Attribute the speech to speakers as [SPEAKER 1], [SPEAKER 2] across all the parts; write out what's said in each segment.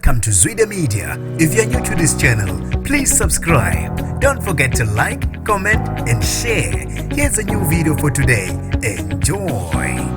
[SPEAKER 1] Welcome to Zwida Media. If you're new to this channel, please subscribe. Don't forget to like, comment, and share. Here's a new video for today. Enjoy.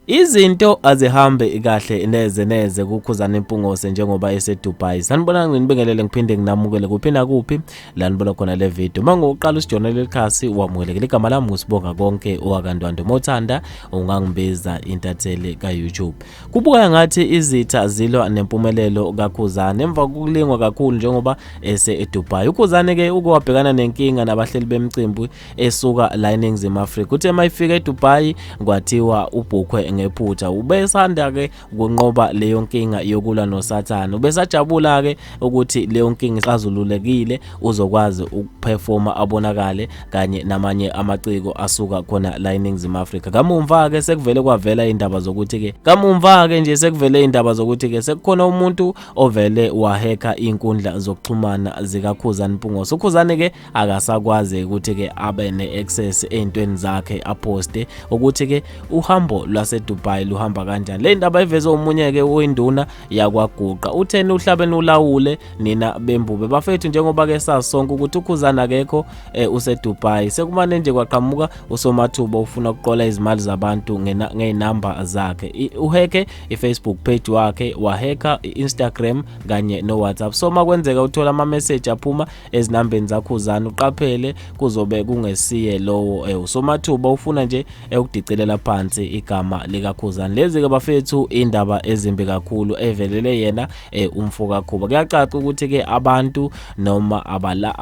[SPEAKER 2] Izinto azihambe kahle neze neze kuKhuzani Mpungose njengoba eseDubai. Sanibonani, nginibingelele ngiphinde nginamukele kuphi nakuphi la nibona khona le video. Uma ngokuqala usijona leli khasi, wamukelekile. Igama lami nguSibonga Konke owakaNdwandwe. Mothanda ungangibiza intatheli ka-YouTube. Kubukeka ngathi izitha zilwa nempumelelo kaKhuzani emva kokulingwa kakhulu njengoba ese eDubai. UKhuzani ke uke wabhekana nenkinga nabahleli bemicimbi esuka la eNingizimu Afrika. Uthe mayifika eDubai kwathiwa ubhukhwe ngephutha. Ubesanda ke ukunqoba leyo nkinga yokulwa noSathane. Ubesajabula ke ukuthi leyo nkinga ixazululekile, uzokwazi ukuperforma abonakale kanye namanye amaciko asuka khona la eNingizimu Afrika. Kamumva ke sekuvele kwavela indaba zokuthi ke kamumva ke nje sekuvele indaba zokuthi ke sekukhona umuntu ovele wahacka inkundla zokuxhumana zikaKhuzani Mpungose. UKhuzani ke akasakwazi ukuthi ke abe ne-access ey'ntweni zakhe, aposte ukuthi ke uhambo lwaseDubai luhamba kanjani. Le ndaba ivezwe omunye ke oyinduna yakwaGuqa. Utheni uhlabeni ulawule nina bembube bafethu, njengoba ke sazi sonke ukuthi uKhuzani akekho, useDubai. Sekumane nje kwaqhamuka usomathuba ufuna ukuqola izimali zabantu ngey'namba zakhe. Uhacke i-Facebook page wakhe, wahacka i-Instagram kanye no-WhatsApp. So makwenzeka uthola ama-message aphuma ezinambeni zaKhuzani, uqaphele, kuzobe kungesiye lowo, usomathuba ufuna nje ukudicilela phansi igama likaKhuzani. Lezi ke bafethu indaba ezimbi kakhulu evelele yena umfo kaKhuba. Kuyacaca ukuthi ke abantu noma abala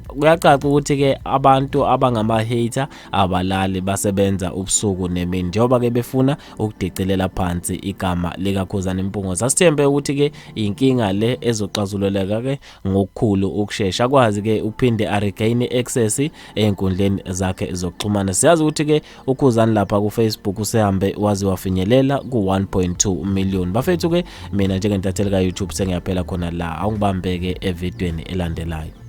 [SPEAKER 2] kuyacaca ukuthi ke abantu abangama hater abalali, basebenza ubusuku nemini njengoba ke befuna ukudicilela phansi igama likaKhuzani Mpungose. Asithembe ukuthi ke inkinga le ezoxazululeka ke ngokukhulu ukushesha, akwazi ke uphinde aregain access ey'nkundleni zakhe zokuxhumana. Siyazi ukuthi ke uKhuzani lapha ku-Facebook usehambe waze wafinyelela ku-1.2 million. Bafethu ke, mina njengentatheli ka-YouTube sengiyaphela khona la. Awungibambeke evidweni elandelayo.